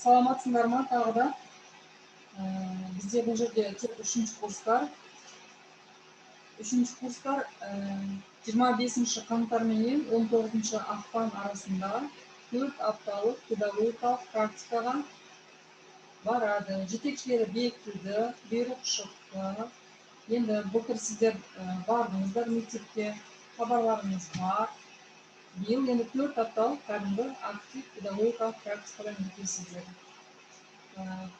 Саламатсыңдар ма тағы да? Бізде бұл жерде тек үшінші курстар. Үшінші курстар 25 қаңтар менен 19 ақпан арасында 4 апталық педагогикалық практикаға барады. Жетекшілері бекітілді, бұйрық шықты. Енді былтыр сіздер бардыңыздар мектепке, хабарларыңыз бар. Биыл енді 4 апталық кәдімгі актив педагогикалық практикадан өтесіздер.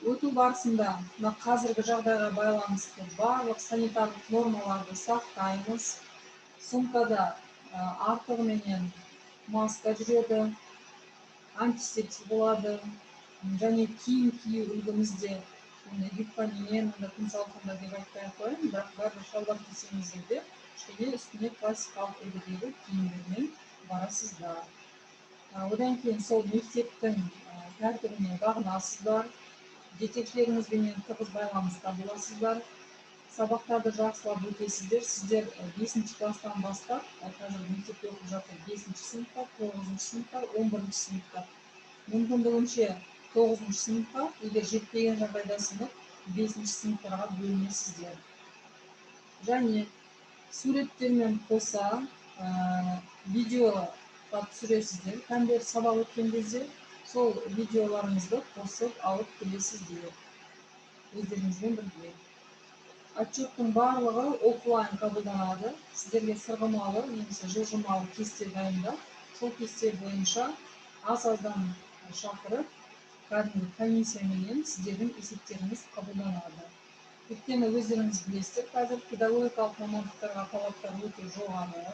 Өту барысында мына қазіргі жағдайға байланысты барлық санитарлық нормаларды сақтаймыз. Сумкада артығыменен маска жүреді, антисептик болады, және киім кию үлгіміз де юбкаменен, онда күн салқында деп айтпай ақ қояйын, бірақ бәрібір шалбар кисеңіздер де кішкене үстіне классикалық үлгідегі киімдермен барасыздар. Одан кейін сол мектептің тәртібіне бағынасыздар, жетекшілеріңізбенен тығыз байланыста боласыздар, сабақтарды жақсылап өтесіздер. Сіздер 5 класстан бастап, қазір мектепте оқып жатыр 5 сыныпта, 9 сыныпта, 11 сыныпта. Мүмкіндігінше 9 сыныпқа, егер жетпеген жағдайда сынып, 5 сыныптарға бөлінесіздер. Және суреттермен қоса видеоға түсіресіздер. Пәндер сабақ өткен кезде сол видеоларыңызды қосып алып келесіздер өздеріңізбен бірге. Отчеттің барлығы офлайн қабылданады. Сіздерге сырғымалы немесе жылжымалы кесте дайындап, сол кесте бойынша аз-аздан шақырып, кәдімгі комиссияменен сіздердің есептеріңіз қабылданады. Өйткені өздеріңіз білесіздер, қазір педагогикалық мамандықтарға талаптар өте жоғары.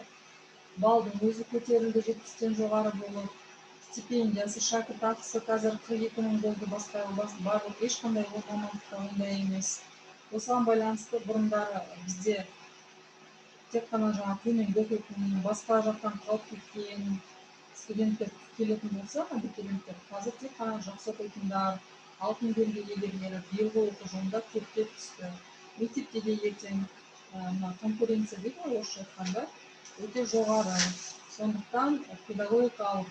Балдың өзі көтерілді 70-тен жоғары болып, стипендиясы, шәкіртақысы қазір 42 мың болды, басқа барлық ешқандай мамандықта ондай емес. Осыған байланысты бұрындары бізде тек қана жаңа төменгі оқитын, басқа жақтан қалып кеткен студенттер келетін болса, абитуриенттер қазір тек қана жақсы оқитындар, алтын белгі иегерлері биылғы оқу жылында көптеп түсті. Мектепте де ертең мына конкуренция дейді ғой орысша айтқанда, өте жоғары. Сондықтан педагогикалық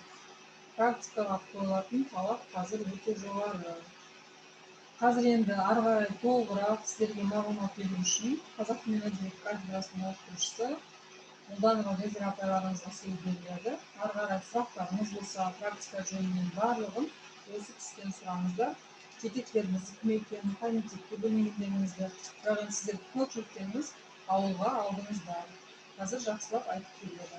практикаға қойылатын талап қазір өте жоғары. Қазір енді ары қарай толығырақ сіздерге мағлұмат беру үшін қазақ тілі мен әдебиет кафедрасының оқытушысы Молданова Жазира апайларыңызға сөз беріледі. Ары қарай сұрақтарыңыз болса, практика жөнінен барлығын осы кісіден сұраңыздар. Жетекшілеріңіз кім екенін, қай мектепке бөлінгендеріңізді, бірақ енді сіздер көпшіліктеріңіз ауылға алдыңыздар. Қазір жақсылап айтып береді.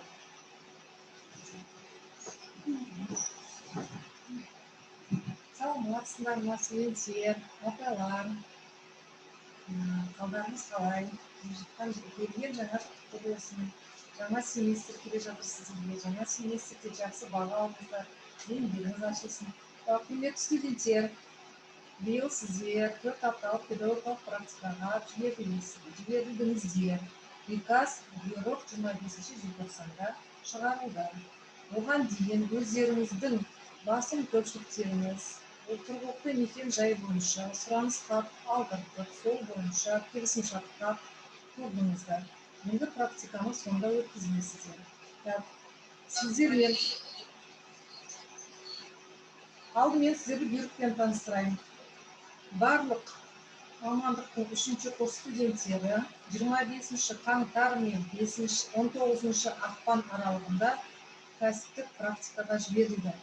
Саламатсыздар ма, студенттер, апайлар, қалдарыңыз қалай? Келген жаңа жыл құтты болсын. Жаңа семестр келе жатыр сіздерге. Жаңа семестрде жақсы баға алыңыздар, еңбегіңіз ашылсын. Құрметті студенттер, биыл сіздер 4 апталық педагогикалық практикаға жіберілдіңіздер. Приказ бұйрық 25 желтоқсанда шығарылды. Оған дейін өздеріңіздің басым көпшіліктеріңіз тұрғылықты мекен жай бойынша сұраныс хат алдыртып, сол бойынша келісімшартқа тұрдыңыздар. Енді практиканы сонда өткізесіздер. Сіздермен алдымен сіздерді бұйрықпен таныстырайын. Барлық мамандықтың 3-ші курс студенттері 25 қаңтар мен 19 ақпан аралығында кәсіптік практикаға жіберілді.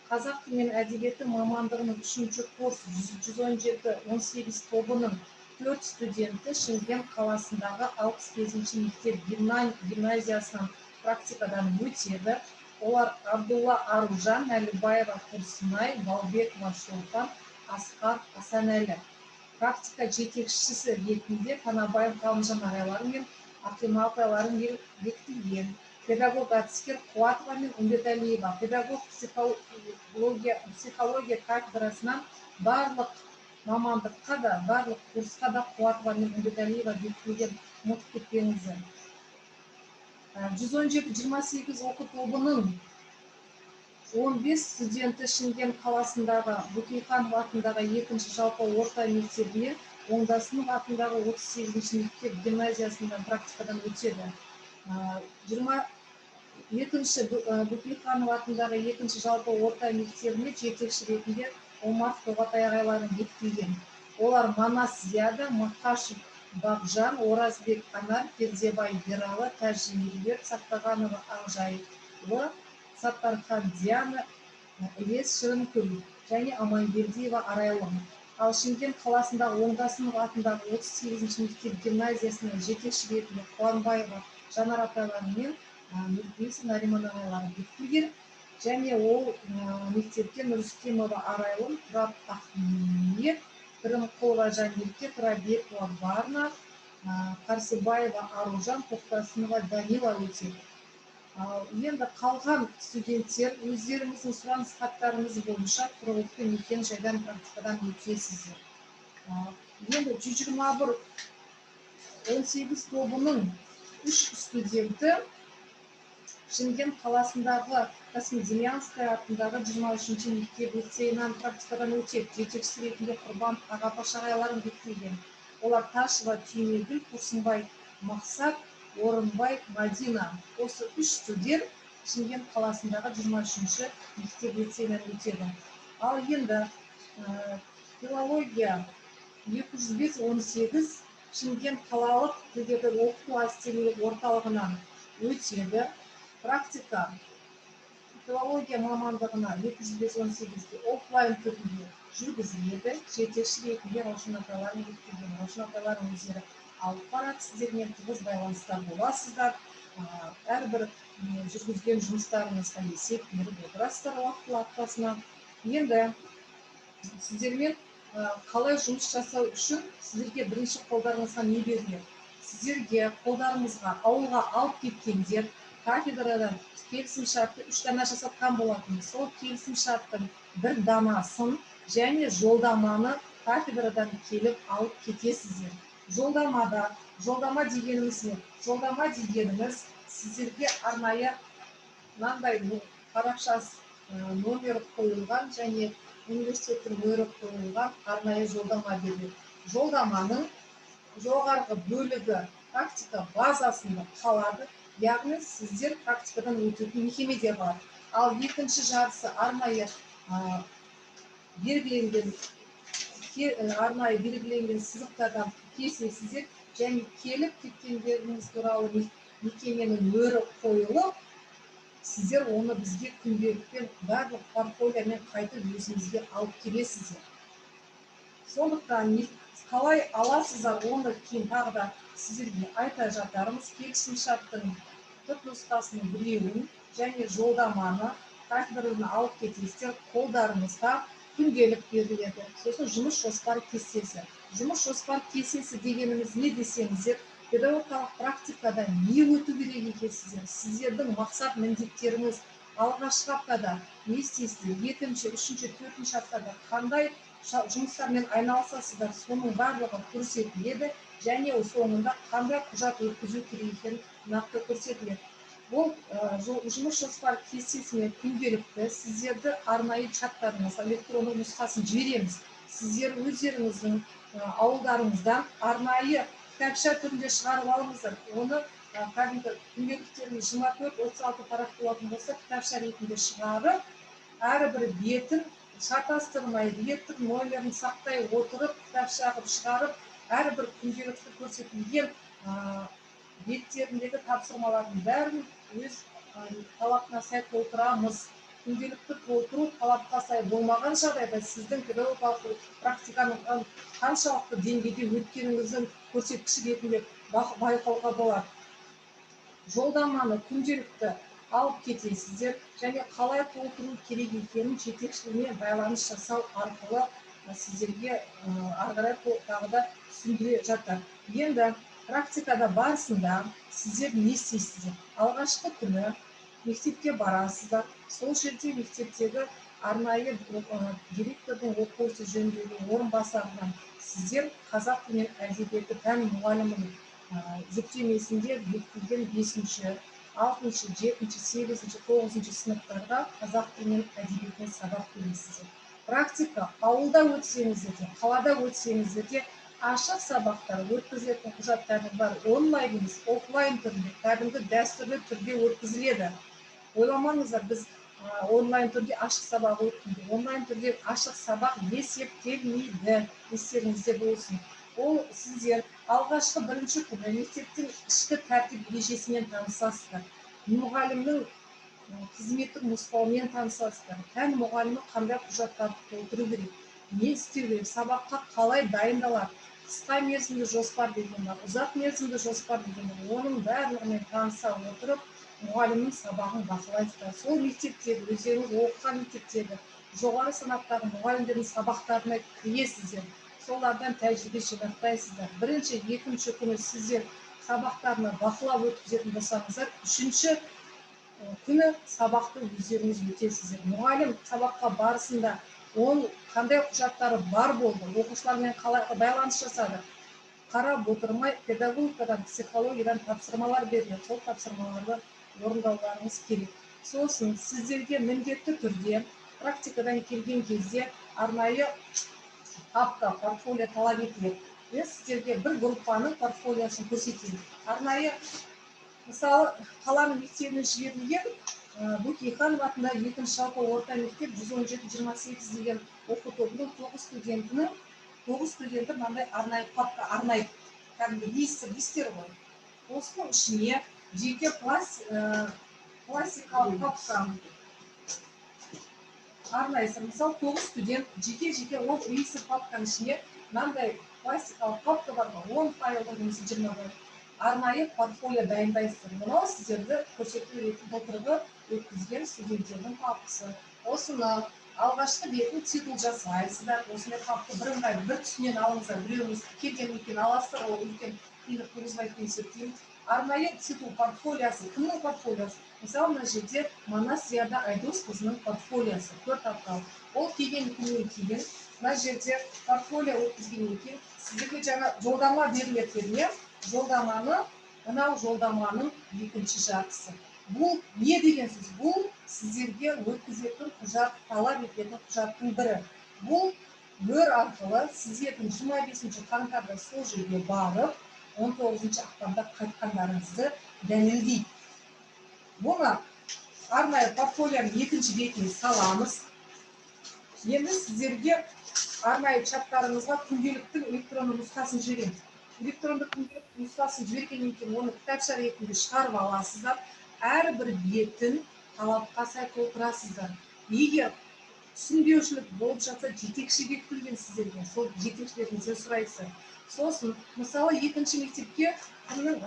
Қазақ тілі мен әдебиеті мамандығының 3-ші курс 117-18 тобының 4 студенті Шымкент қаласындағы 65-ші мектеп гимназиясынан практикадан өтеді. Олар Абдулла Аружан, Әлібаева Тұрсынай, Балбекова Шолпан, Асқар Асанәлі. Практика жетекшісі ретінде Танабаев Ғалымжан ағайлары мен Ақима апайларым бекітілген. Педагог әдіскер Қуатова мен Үмбетәлиева, педагог психология кафедрасынан барлық мамандыққа да, барлық курсқа да Қуатова мен Үмбетәлиева бекітілген, ұмытып кетпеңіздер. 117-28 оқу тобының 15 студенті Шымкент қаласындағы Бөкейханов атындағы 2-ші жалпы орта мектебіне, Оңдасынов атындағы 38-ші мектеп гимназиясында практикадан өтеді. 22-ші Бөкейханов атындағы 2-ші жалпы орта мектебіне жетекші ретінде Омаров Тоғатай ағайларың бекітілген. Олар Манас Зияда, Мақашев Бағжан, Оразбек Анар, Пердебай Ералы, Тәжі Меруерт, Сақтағанова Ақжайлы, Саттархан Диана, Ілес Шырынкүл және Амангелдиева Арайлым. Ал Шымкент қаласындағы Оңдасынов атындағы 38-ші мектеп гимназиясының жетекші ретінде Қуанбаева Жанар апайлары мен Нұрпейісов Нариман ағайлары бекітілген. Және ол мектепте Нұрүстемова Арайлым, Тұрап Ахмет, Пірімқұлова Жанерке, Тұрабекова Варна, Қарсыбаева Аружан, Тоқтасынова Данила өтеді. Ал енді қалған студенттер өздеріңіздің сұраныс хаттарыңыз бойынша тұрғылықты мекен жайдан практикадан өтесіздер. Енді 121 18 тобының 3 студенті Шымкент қаласындағы Космодемьянская атындағы 23-ші мектеп лицейінен практикадан өтеді. Жетекшісі ретінде Құрбан ағапаш ағайларым бекітілген. Олар Ташева Түймегүл, Тұрсынбай Мақсат, Орынбай Мадина. Осы 3 студент Шымкент қаласындағы 23-ші мектеп лицейінен өтеді. Ал енді филология 205-18 Шымкент қалалық тілдерді оқыту әдістемелік орталығынан өтеді. Практика филология мамандығына 205-18-ге офлайн түрінде жүргізіледі. Жетекші ретінде Раушан апайларым бекітілген. Раушан апайларым өздері алып барады, сіздермен тығыз байланыста боласыздар. Әрбір жүргізген жұмыстарыңызға есеп беріп отырасыздар уақытылы аптасына. Енді сіздермен қалай жұмыс жасау үшін сіздерге бірінші қолдарыңызға не беріледі? Сіздерге қолдарыңызға ауылға алып кеткендер кафедрадан келісімшартты 3 дана жасатқан болатын. Сол келісімшарттың бір данасын және жолдаманы кафедрадан келіп алып кетесіздер. Жолдамада, жолдама дегеніміз не? Жолдама дегеніміз сіздерге арнайы мынандай парақшасы номері қойылған және университеттің мөрі қойылған арнайы жолдама беріледі. Жолдаманың жоғарғы бөлігі практика базасында қалады, яғни сіздер практикадан өтетін мекемеде қалады. Ал екінші жартысы арнайы белгіленген арнайы белгіленген сызықтардан кесесіздер және келіп кеткендеріңіз туралы мекеменің мөрі қойылып, сіздер оны бізге күнделікпен барлық портфолиомен қайтып өзіңізге алып келесіздер. Сондықтан қалай аласыздар, оны кейін тағы да сіздерге айта жатармыз. Келісімшарттың түпнұсқасының біреуін және жолдаманы кафедрадан алып кетесіздер, қолдарыңызға күнделік беріледі. Сосын жұмыс жоспар кестесі. Жұмыс жоспар кестесі дегеніміз не десеңіздер, педагогикалық практикада не өту керек екенсіздер, сіздердің мақсат міндеттеріңіз алғашқы аптада не істейсіздер, екінші, үшінші, төртінші аптада қандай жұмыстармен айналысасыздар, соның барлығы көрсетіледі және соңында қандай құжат өткізу керек екені нақты көрсетіледі. Бұл жұмыс жоспар кестесімен күнделікті сіздерді арнайы чаттарыңызға электрондық нұсқасын жібереміз. Сіздер өздеріңіздің ауылдарыңыздан арнайы кітапша түрінде шығарып алыңыздар. Оны кәдімгі күнделіктеріңіз 24-36 парақ болатын болса, кітапша ретінде шығарып, әрбір бетін шатастырмай, беттің номерін сақтай отырып, кітапша қылып шығарып, әрбір күнделікті көрсетілген беттеріндегі тапсырмалардың бәрін өз талапына сай толтырамыз. Күнделікті толтыру талапқа сай болмаған жағдайда сіздің педагогикалық практиканың қаншалықты деңгейде өткеніңіздің көрсеткіші ретінде байқауға болады. Жолдаманы күнделікті алып кетесіздер және қалай толтыру керек екенін жетекшілермен байланыс жасау арқылы сіздерге ары қарай тағы да түсіндіре жатар. Енді практикада барысында сіздер не істейсіздер? Алғашқы күні мектепке барасыздар. Сол жерде мектептегі арнайы директордың оқу ісі жөніндегі орынбасарынан сіздер қазақ тілі мен әдебиеті пән мұғалімінің жүктемесінде бекітілген 5-ші, 6-шы, 7-ші, 8-ші, 9-шы сыныптарға қазақ тілі мен әдебиетінен сабақ бересіздер. Практика ауылда өтсеңіздер де, қалада өтсеңіздер де ашық сабақтар өткізілетін құжаттардың бәрі онлайн емес, офлайн түрінде, кәдімгі дәстүрлі түрде өткізіледі. Ойламаңыздар, біз Онлайн түрде ашық сабақ өткенде, онлайн түрде ашық сабақ есептелмейді, естеріңізде болсын. Ол сіздер алғашқы бірінші күні мектептің ішкі тәртіп ережесімен танысасыздар, мұғалімнің қызметтік нұсқауымен танысасыздар, пән мұғалімі қандай құжаттарды толтыру керек, не істеу керек, сабаққа қалай дайындалады, қысқа мерзімді жоспар деген бар, ұзақ мерзімді жоспар деген бар, оның барлығымен таныса отырып мұғалімнің сабағын бақылайсыздар. Сол мектептегі, өздеріңіз оқыған мектептегі жоғары санаттағы мұғалімдердің сабақтарына кіресіздер, солардан тәжірибе жинақтайсыздар. Бірінші, екінші күні сіздер сабақтарына бақылап өткізетін болсаңыздар, үшінші күні сабақты өздеріңіз өтесіздер. Мұғалім сабаққа барысында ол қандай құжаттары бар болды, оқушылармен қалай байланыс жасады, қарап отырмай педагогикадан, психологиядан тапсырмалар беріледі, сол тапсырмаларды орындауларыңыз керек. Сосын сіздерге міндетті түрде практикадан келген кезде арнайы папка, портфолио талап етіледі. Мен сіздерге бір группаның портфолиосын көрсетейін. Арнайы, мысалы, қаланың мектебіне жіберілген Бөкейханов атындағы екінші жалпы орта мектеп 117-28 деген оқу тобының 9 студенті мынандай арнайы папка арнайды, кәдімгі листер ғой. Осының ішіне жеке пластикалық папка арнайсы. Мысалы, 9 студент жеке-жеке ол листер папканың ішіне мынандай пластикалық папка бар ғой, 10 файлдық немесе 20 файл. Арнайы портфолио дайындайсыздар. Мынау сіздерді көрсету ретінде былтырғы өткізген студенттердің папкасы. Осыны алғашқы бетін титул жасайсыздар. Осындай папка бірыңғай бір түсінен алыңыздар. Біреуіңіз келген екен аласыздар, ол үлкен қиындық туғызбайды деп есептеймін. Арнайы титул портфолиосы, кімнің портфолиосы? Мысалы, мына жерде Манас Зияда Айдос қызының портфолиосы, 4 апталық. Ол келген күннен кейін мына жерде портфолио өткізгеннен кейін сіздерге жаңа жолдама беріледі дедім, иә? Жолдаманы, мынау жолдаманың екінші жартысы. Бұл не деген сөз? Бұл сіздерге өткізетін құжат, талап ететін құжаттың бірі. Бұл мөр арқылы сіздердің 25 қаңтарда сол жерге барып, 19 ақпанда қайтқандарыңызды дәлелдейді. Бұны арнайы портфолионың екінші бетіне саламыз. Енді сіздерге арнайы чаттарыңызға күнделіктің электронды нұсқасын жібереміз. Электронды күнделік нұсқасын жібергеннен кейін оны кітапша ретінде шығарып аласыздар. Әрбір бетін талапқа сай толтырасыздар. Егер түсінбеушілік болып жатса, жетекші бекітілген сіздерге, сол жетекшілеріңізден сұрайсыздар. Сосын, мысалы, екінші мектепке кімнің,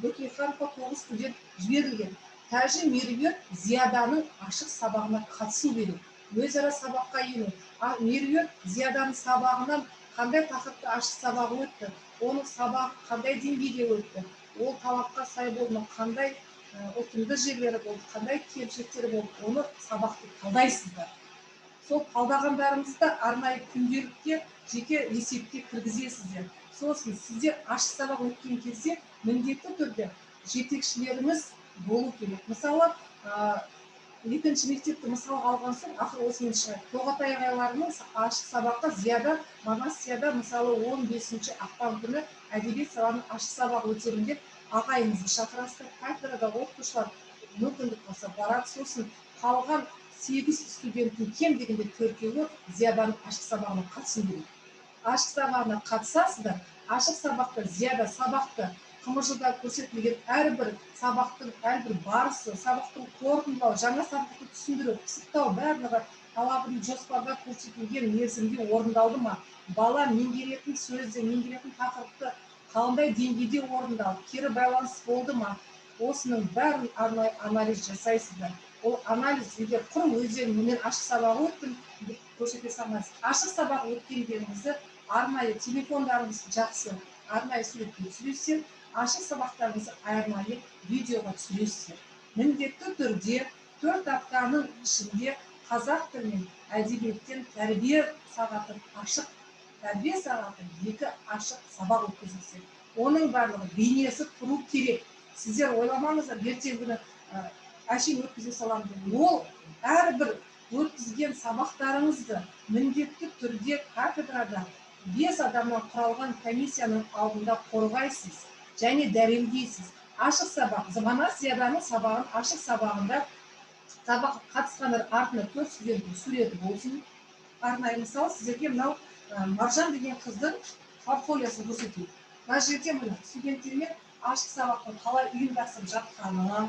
Бөкейхановқа 9 студент жіберілген. Тәжі Меруерт Зияданың ашық сабағына қатысу керек. Өзара сабаққа ену. Меруерт Зияданың сабағынан қандай тақырыпта ашық сабағы өтті, оның сабағы қандай деңгейде өтті, ол талапқа сай болды ма, қандай ұтымды жерлері болды, қандай кемшіліктері болды, оны сабақты талдайсыздар. Сол талдағандарыңызды арнайы күнделікке жеке есепке кіргізесіздер. Сосын сіздер ашық сабақ өткен кезде міндетті түрде жетекшілеріңіз болу керек. Мысалы, екінші мектепті мысалға алған соң, ақыры осымен шығайық. Тоғатай ағайларының ашық сабаққа Зияда, Манас Зияда, мысалы, 15 ақпан күні әдебиет сабағының ашық сабағы өтемін деп ағайыңызды шақырасыздар. Кафедрада оқытушылар мүмкіндік болса барады. Сосын қалған 8 студенттің кем дегенде 4-еуі Зияданың ашық сабағына қатысу керек. Ашық сабағына қатысасыздар. Ашық сабақта Зияда сабақты ҚМЖ-да көрсетілген әрбір сабақтың әрбір барысы, сабақтың қорытындылау, жаңа сабақты түсіндіру, пысықтау барлығы талабын жоспарда көрсетілген мерзімде орындалды ма? Бала меңгеретін сөзді, меңгеретін тақырыпты қандай деңгейде орындалды, кері байланыс болды ма? Осының бәрін арнайы анализ жасайсыздар. Ол анализ егер құр өздерің мен ашық сабақ өттім деп көрсете салмайсыз. Ашық сабақ өткендеріңізді арнайы телефондарыңыз жақсы, арнайы суретке түсіресіздер, ашық сабақтарыңызды арнайы видеоға түсіресіздер. Міндетті түрде 4 аптаның ішінде қазақ тілі мен әдебиеттен тәрбие сағатын ашық, тәрбие сағатын 2 ашық сабақ өткізесіздер. Оның барлығы бейнесі тұру керек. Сіздер ойламаңыздар, ертеңгі күні әшейін өткізе саламын деп. Ол әрбір өткізген сабақтарыңызды міндетті түрде кафедрада 5 адамнан құралған комиссияның алдында қорғайсыз және дәлелдейсіз. Ашық сабақ, Манас Зияданың сабағын ашық сабағында Сабаққа қатысқандар артында 4 студенттің суреті болсын. Арнайы мысал сіздерге мынау Маржан деген қыздың портфолиосын көрсетейін. Мына жерде міне студенттермен ашық сабақтың қалай ұйымдастырып жатқаны,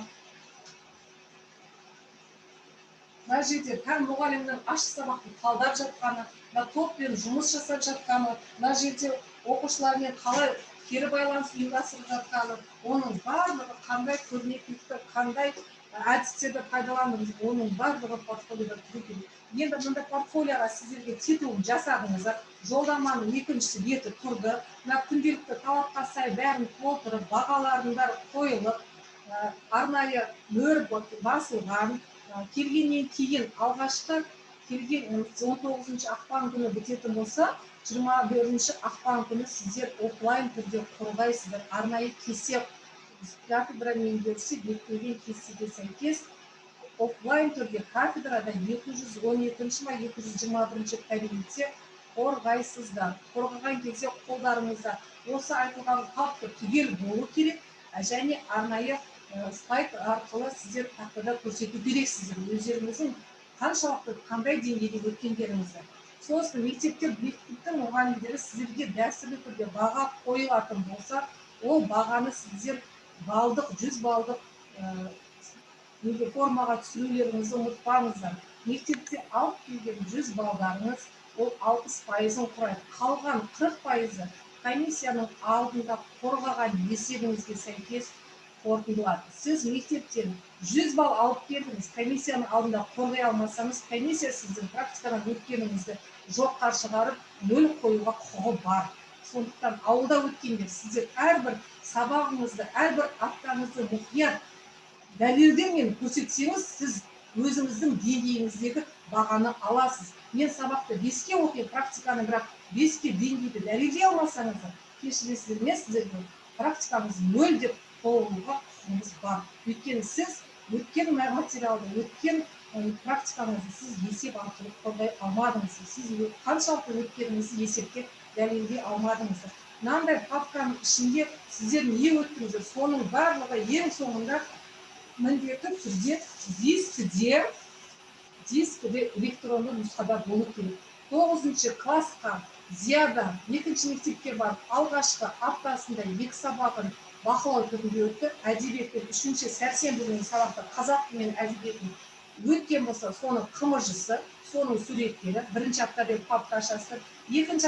мына жерде пән мұғалімінің ашық сабақты талдап жатқаны, мына топпен жұмыс жасап жатқаны, мына жерде оқушылармен қалай кері байланыс ұйымдастырып жатқаны, оның барлығы қандай көрнекілікті, қандай әдістерді пайдаландыңыз, оның барлығы портфолиода тұру керек. Енді мында портфолиоға сіздерге титулын жасадыңыздар, жолдаманың екінші беті тұрды, мына күнделікті талапқа сай бәрін толтырып, бағаларының бәрі қойылып, арнайы мөр басылған. Келгеннен кейін алғашқы келген 19 ақпан күні бітетін болса, 21 ақпан күні сіздер офлайн түрде қорғайсыздар. Арнайы кесте кафедра меңгерушісі бекітілген кестеге сәйкес офлайн түрде кафедрада 212 ма 221 кабинетте қорғайсыздар. Қорғаған кезде қолдарыңызда осы айтылған папка түгел болу керек және арнайы слайд арқылы сіздер тақтада көрсету керексіздер өздеріңіздің қаншалықты қандай деңгейде өткендеріңізді. Сосын мектепте мектептің мұғалімдері сіздерге дәстүрлі түрде баға қойылатын болса, ол бағаны сіздер балдық, 100 балдық формаға түсірулеріңізді ұмытпаңыздар. Мектепте алып келген 100 балдарыңыз ол 60%-ын құрайды. Қалған 40%-ы комиссияның алдында қорғаған есебіңізге сәйкес қорытындылады. Сіз мектептен 100 балл алып келдіңіз, комиссияның алдында қорғай алмасаңыз, комиссия сіздің практикадан өткеніңізді жоққа шығарып, 0 қоюға құқығы бар. Сондықтан ауылда өткендер сіздер әрбір сабағыңызды, әрбір аптаңызды мұқият дәлелдермен көрсетсеңіз, сіз өзіңіздің деңгейіңіздегі бағаны аласыз. Мен сабақты 5-ке оқиын, практиканы бірақ 5-ке деңгейді дәлелдей алмасаңыздар, кешіресіздер, мен сіздерге практикаңыз 0 деп толығуға құқығыңыз бар. Өйткені сіз өткен материалды, өткен практикаңызды сіз есеп арқылы қорғай алмадыңыз. Сіз қаншалықты өткеніңізді есепке дәлелдей алмадыңыз. Мынандай папканың ішінде сіздер не өттіңіздер, соның барлығы ең соңында міндетті түрде дискіде электронды нұсқада болу керек. 9 классқа Зияда 2-ші мектепке барып, алғашқы аптасында 2 сабағын бақылау түрінде өтті. Әдебиеттен 3-ші сәрсенбі күні сабақта қазақ тілі мен әдебиетін өткен болса, соның қмж-сы, соның суреттері, бірінші аптада папка ашасыздар. Екінші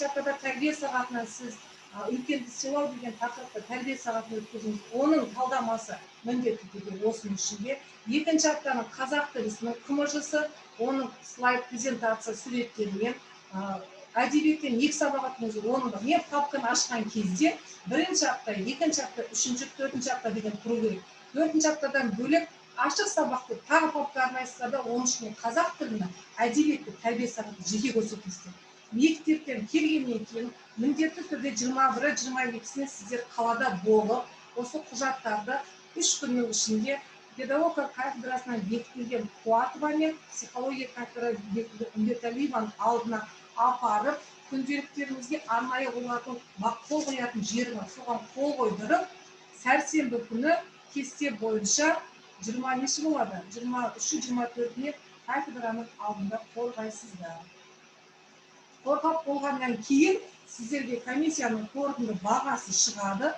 аптада тәрбие сағатынан сіз үлкенді сыйлау деген тақырыпта тәрбие сағатын өткізіңіз, оның талдамасы міндетті түрде осының ішінде. Екінші аптаның қазақ тілісінің қмж-сы, оның слайд презентация суреттерімен, әдебиеттен 2 сабақ өткізіңіз, оның мен папканы ашқан кезде бірінші апта, екінші апта, үшінші, төртінші апта деген тұру керек. Төртінші аптадан бөлек ашық сабақты тағы папка арнайсыздар да, оның ішіне қазақ тілini, әдебиетті, тәрбие сағатын жеке көрсетесіздер. Мектептен келгеннен кейін міндетті түрде 21-і, 22-сіне сіздер қалада болып, осы құжаттарды 3 күннің ішінде педагогика кафедрасынан бекітілген Қуатова мен психология кафедра бекітілген Үмбеталиеваның алдына апарып, күнделіктеріңізге арнайы олардың қол қоятын жері бар, соған қол қойдырып, сәрсенбі күні кесте бойынша 20 неші болады? 23-і, 24-іне кафедраның алдында қорғайсыздар. Қорғап болғаннан кейін сіздерге комиссияның қорытынды бағасы шығады.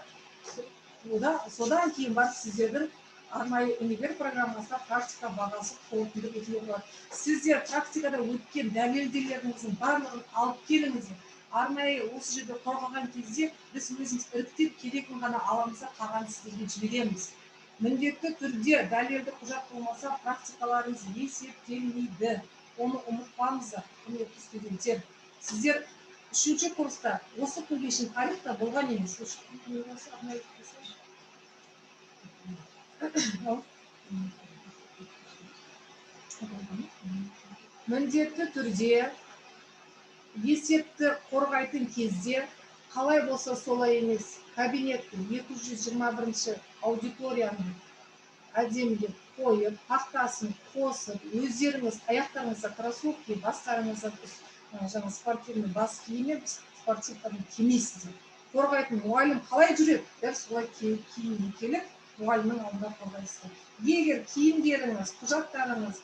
Содан кейін барып сіздердің арнайы универ программасында практика бағасы қорытынды етілетін болады. Сіздер практикада өткен дәлелдерлеріңіздің барлығын алып келіңіздер. Арнайы осы жерде қорғаған кезде біз өзіміз іріктеп керегін ғана аламыз да, қалғанын сіздерге жібереміз. Міндетті түрде дәлелді құжат болмаса практикаларыңыз есептелмейді. Оны ұмытпаңыздар, құрметті студенттер. Сіздер 3-ші курста осы күнге шейін тарихта болған емес. Міндетті түрде есепті қорғайтын кезде қалай болса солай емес, кабинеттің 221-ші аудиторияның әдемілеп қойып, тақтасын қосып, өздеріңіз аяқтарыңызда кроссовки, бастарыңызда жаңа спортивный бас киіммен спортивканы кимейсіздер. Қорғайтын мұғалім қалай жүреді, дәл солай киімге келіп, Мұғалімнің алдында қорғайсыздар. Егер киімдеріңіз, құжаттарыңыз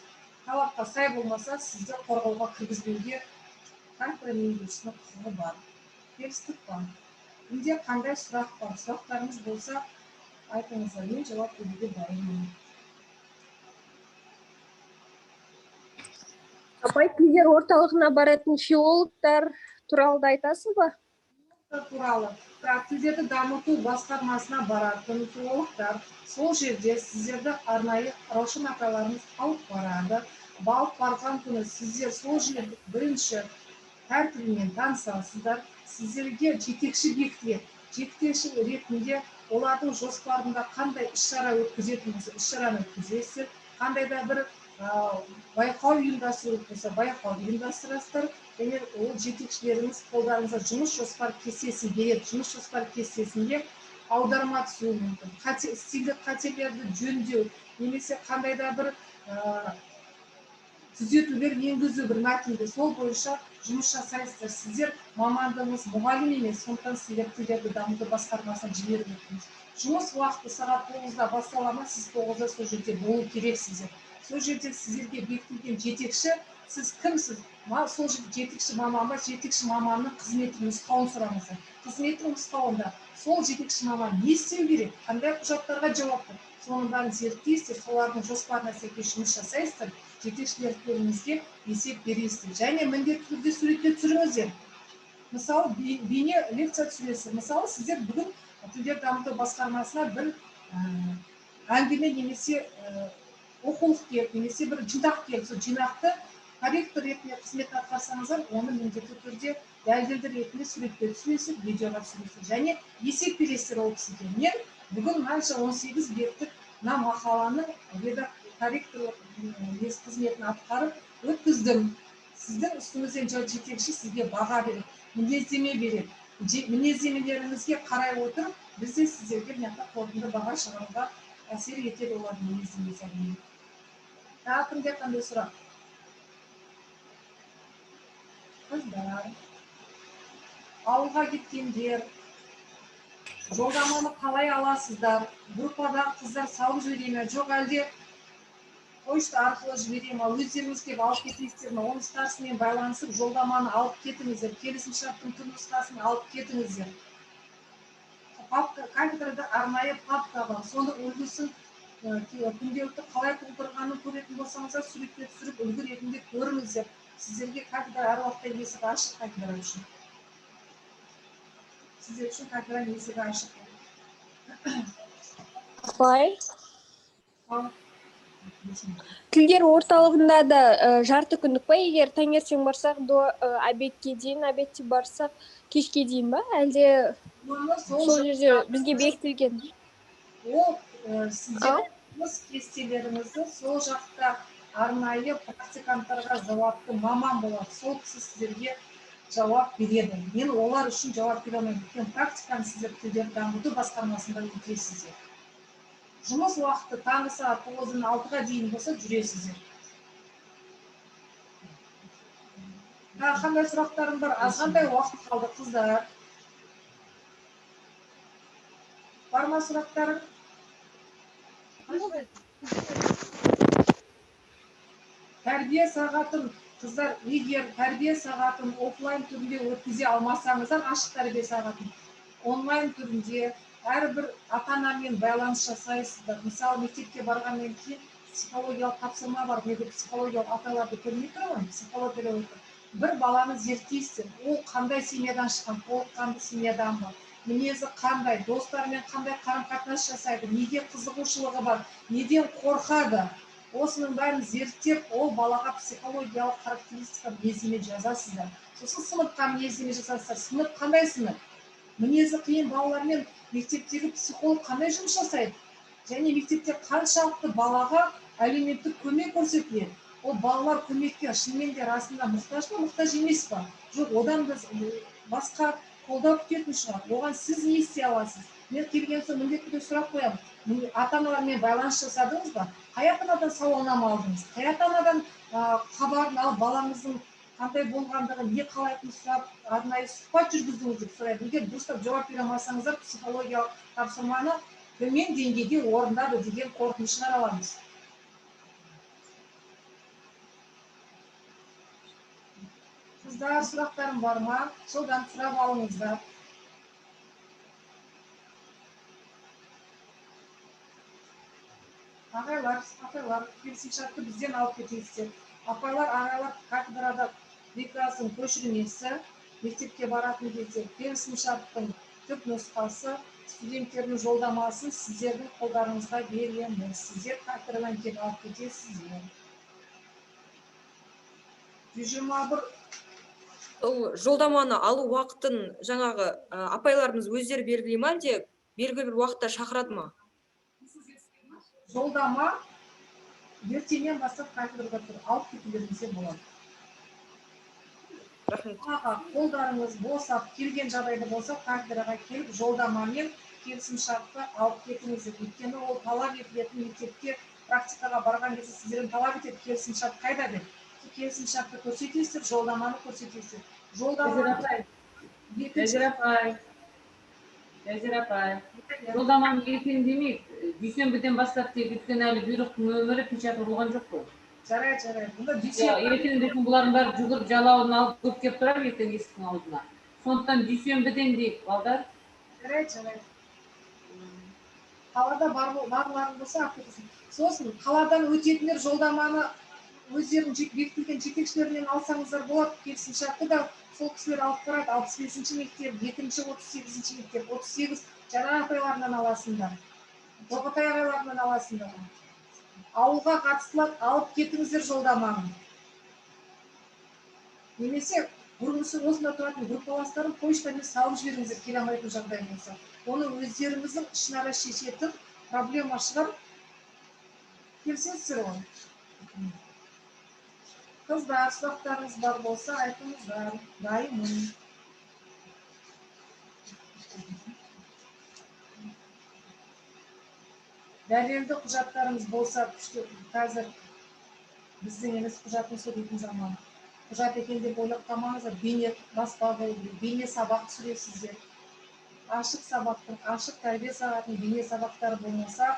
талапқа сай болмаса, сізді қорғауға кіргізбеуге кафедра меңгерушісінің құқығы бар. Келістік па? Кімде қандай сұрақ бар? Сұрақтарыңыз болса, айтыңыздар, мен жауап беруге дайынмын. Апай, тілдер орталығына баратын филологтар туралы да айтасыз ба? Туралы. Бірақ тілдерді дамыту басқармасына баратын филологтар сол жерде сіздерді арнайы Раушан апайларыңыз алып барады. Алып барған күні сіздер сол жерде бірінші тәртібімен танысасыздар. Сіздерге жетекші бекітіледі. Жетекші ретінде олардың жоспарында қандай іс-шара өткізетін болса, іс-шараны өткізесіздер. Қандай да бір байқау ұйымдастыру болса, байқау ұйымдастырасыздар. Және ол жетекшілеріңіз қолдарыңызға жұмыс жоспар кестесін береді. Жұмыс жоспар кестесінде аударма түсуі мүмкін, стильдік қателерді жөндеу немесе қандай да бір түзетулер енгізу бір мәтінді, сол бойынша жұмыс жасайсыздар. Сіздер мамандығыңыз мұғалім емес, сондықтан сіздер тілдерді дамыту басқармасына жіберіп отырмыз. Жұмыс уақыты сағат 9-да бастала ма, сіз 9-да сол жерде болу керексіздер. Сол жерде сіздерге бекітілген жетекші, сіз кімсіз? Сол жетекші маман ба, жетекші маманның қызметтік нұсқауын сұраңыздар. Қызметтік нұсқауында сол жетекші маман не істеу керек, қандай құжаттарға жауапты, соның бәрін зерттейсіздер, солардың жоспарына сәйкес жұмыс жасайсыздар, жетекшілеріңізге есеп бересіздер. Және міндетті түрде суретке түсіріңіздер. Мысалы, бейне лекция түсіресіздер. Мысалы, сіздер бүгін тілдер дамыту басқармасына бір әңгіме немесе оқулық келіп, немесе бір жинақ келіп, сол жинақты корректор ретінде қызмет атқарсаңыздар, оны міндетті түрде дәлелді ретінде суретке түсіресіздер, видеоға түсіресіздер. Және есеп бересіздер ол кісіге. Мен бүгін мынанша 18 беттік мына мақаланың корректорлық қызметін атқарып өткіздім. Сіздің үстіңізден жетекші сізге баға береді, мінездеме береді. Мінездемелеріңізге қарай отырып, біз де сіздерге мына жақта қорытынды баға шығаруға әсер етеді олардың мінездемесі әрине. Тағы кімде қандай сұрақ? Қыздар, ауылға кеткендер, жолдаманы қалай аласыздар? Группадағы қыздар салып жібере ме, жоқ әлде почта арқылы жібере ме, өздеріңіз келіп алып кетесіздер ме? Оның старшымен байланысып жолдаманы алып кетіңіздер, келісімшарттың түр нұсқасын алып кетіңіздер. Папка, кафедрада арнайы папка бар, соның үлгісін, күнделікті қалай толтырғанын көретін болсаңыздар, суретке түсіріп үлгі ретінде көріңіздер. Сіздерге кафедра әр уақытта есігі ашық, кафедра үшін. Сіздер үшін кафедраның есігі ашық. Апай, тілдер орталығында да жарты күндік па? Егер таңертең барсақ, до обедке дейін, обедте барсақ, кешке дейін ба? Әлде сол жерде бізге бекітілген? Ол сіздердің жұмыс кестелеріңізді сол жақта арнайы практиканттарға жауапты маман болады. Сол кісі сіздерге жауап береді. Мен олар үшін жауап бере алмаймын. Өйткені практиканы сіздер тілдерді дамыту басқармасында өтесіздер. Жұмыс уақыты таңғы сағат 9-дан 6-ға дейін болса жүресіздер. Тағы қандай сұрақтарым бар? Азғантай уақыт қалды, қыздар. Бар ма сұрақтарың? Тәрбие сағатын, қыздар, егер тәрбие сағатын офлайн түрінде өткізе алмасаңыздар, ашық тәрбие сағатын онлайн түрінде әрбір ата-анамен байланыс жасайсыздар. Мысалы, мектепке барғаннан кейін психологиялық тапсырма бар. Мен де психологиялық аталарды көрмей тұрмын, психолог отыр. Бір баланы зерттейсіздер. Ол қандай семьядан шыққан, толыққанды семьядан ба, мінезі қандай, достарымен қандай қарым-қатынас жасайды, неге қызығушылығы бар, неден қорқады. Осының бәрін зерттеп, ол балаға психологиялық характеристика мінездеме жазасыздар. Сосын сыныпқа мінездеме жасайсыздар. Сынып қандай сынып? Мінезі қиын балалармен мектептегі психолог қандай жұмыс жасайды? Және мектепте қаншалықты балаға әлеуметтік көмек көрсетіледі? Ол балалар көмекке шынымен де расында мұқтаж ба, мұқтаж емес па? Жоқ, одан да басқа қолдау күтетін шығар. Оған сіз не істей аласыз? Мен келген соң міндетті түрде сұрақ қоямын. Ата-аналармен байланыс жасадыңыз ба? Қай ата-анадан сауалнама алдыңыз? Қай ата-анадан хабарын алып, балаңыздың қандай болғандығын, не қалайтынын сұрап, арнайы сұхбат жүргіздіңіз деп сұраймын. Егер дұрыстап жауап бере алмасаңыздар, психологиялық тапсырманы Төмен деңгейде орындады деген қорытынды шығара аламыз. Қыздар, сұрақтарым бар ма? Содан сұрап алыңыздар. Ағайлар, апайлар, келісімшартты бізден алып кетесіздер. Апайлар, ағайлар, кафедрада приказдың көшірмесі, мектепке баратын кезде келісімшарттың түп нұсқасы, студенттердің жолдамасын сіздердің қолдарыңызға береміз. Сіздер кафедрадан келіп алып кетесіздер. 121. Ол жолдаманы алу уақытын жаңағы апайларымыз өздері белгілей ма, әлде белгілі бір уақытта шақырады ма? Жолдама ертеңнен бастап кафедрада тұр, алып кетулеріңізге болады. Рахмет. Аға, қолдарыңыз босап келген жағдайда болса, кафедраға келіп жолдамамен келісімшартты алып кетіңіздер. Өйткені ол талап етілетін, мектепке практикаға барған кезде сіздерден талап етеді, келісімшарт қайда деп. Сол келісімшартты көрсетесіздер, жолдаманы көрсетесіздер. Жолдама Жазира апай, екінші Жазира апай, Жазира апай, жолдаманы ертең демейік, дүйсенбіден бастап дейік, өйткені әлі бұйрықтың нөмірі, печать ұрылған жоқ қой. Жарайды, жарайды. Бұнда Иә, дүйсенбі ертең дейтін бұлардың бәрі жүгіріп жалауын алып көп келіп тұрар ертең есіктің аузына. Сондықтан дүйсенбіден дейік, балдар. Жарайды, жарайды. Қалада барларың болса, алып кетесің. Сосын қаладан өтетіндер жолдаманы өздерінің бекітілген жетекшілерінен алсаңыздар болады. Келісімшартты да сол кісілер алып барады. 65-ші мектеп, екінші 38-ші мектеп, 38 жаңа апайларынан аласыңдар. Тоғытай ағайларынан аласыңдар. Ауылға қатыстылар алып кетіңіздер жолдаманы. Немесе бұрынғысы осында тұратын группаластарын почтамен салып жіберіңіздер, келе алмайтын жағдай болса. Оны өздеріңіздің ішінара шешетін проблема шығар. Келісесіздер ғой. Қыздар, сұрақтарыңыз бар болса айтыңыздар. Дайынмын. Дәлелді құжаттарыңыз болса, күшті. Қазір біздің емес құжатын сөйлейтін заман. Құжат екен деп ойлап қалмаңыздар. Бейне баспа болу керек, бейне сабақ түсіресіздер. Ашық сабақтың, ашық тәрбие сағатының бейне сабақтары болмаса,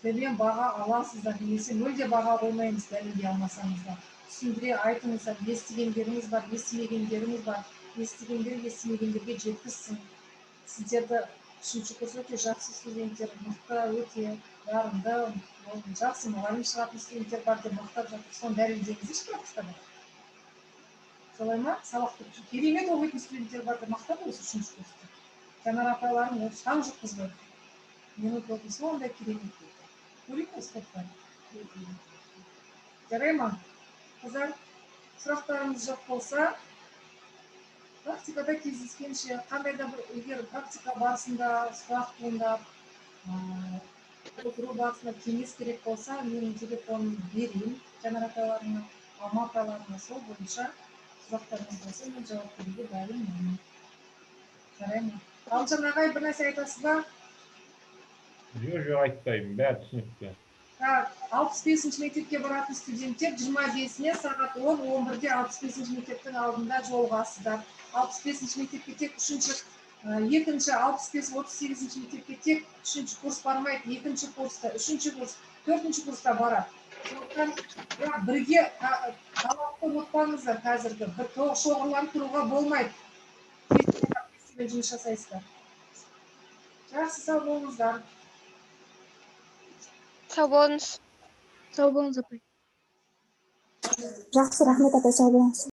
төмен баға аласыздар, немесе мүлде баға қоймаймыз дәлелдей алмасаңыздар. Түсіндіре айтыңыздар, естігендеріңіз бар, естімегендеріңіз бар, естігендер естімегендерге жеткізсін. Сіздерді үшінші курс өте жақсы студенттер, мықты, өте дарынды, жақсы мұғалім шығатын студенттер бар деп мақтап жатыр. Соны дәлелдеңіздерші практикада. Солай ма? Сабақты керемет оқитын студенттер бар деп мақтап осы үшінші курста. Жанар апайларым ол шаң жұтқызбайды. Менің оқым сондай керемет дейді. Көрейік осы топтан. Жарай ма? Қыздар, сұрақтарыңыз жоқ болса, практикада кездескенше, қандай да бір егер практика барысында сұрақ туындап, отыру барысында кеңес керек болса, менің телефонымды берейін Жанар апайларыма, Алма апайларыма, сол бойынша сұрақтарыңыз болса, мен жауап беруге дайынмын. Жарай ма? Ғалымжан ағай, бір нәрсе айтасыз ба? Жоқ, жоқ, айтпаймын, бәрі түсінікті. Так, 65-ші мектепке баратын студенттер 25-іне сағат 10-11-де 65-ші мектептің алдында жолығасыздар. 65-ші мектепке тек үшінші, екінші, 65, 38-ші мектепке тек үшінші курс бармайды, екінші курста, үшінші курс, төртінші курста барады. Сондықтан бірақ бірге талапты ұмытпаңыздар, қазіргі бір шоғырланып тұруға болмайды. Кестемен жұмыс жасайсыздар. Жақсы, сау болыңыздар. Сау болыңыз. Сау болыңыз, апай. Жақсы, рахмет, апай, сау болыңыз.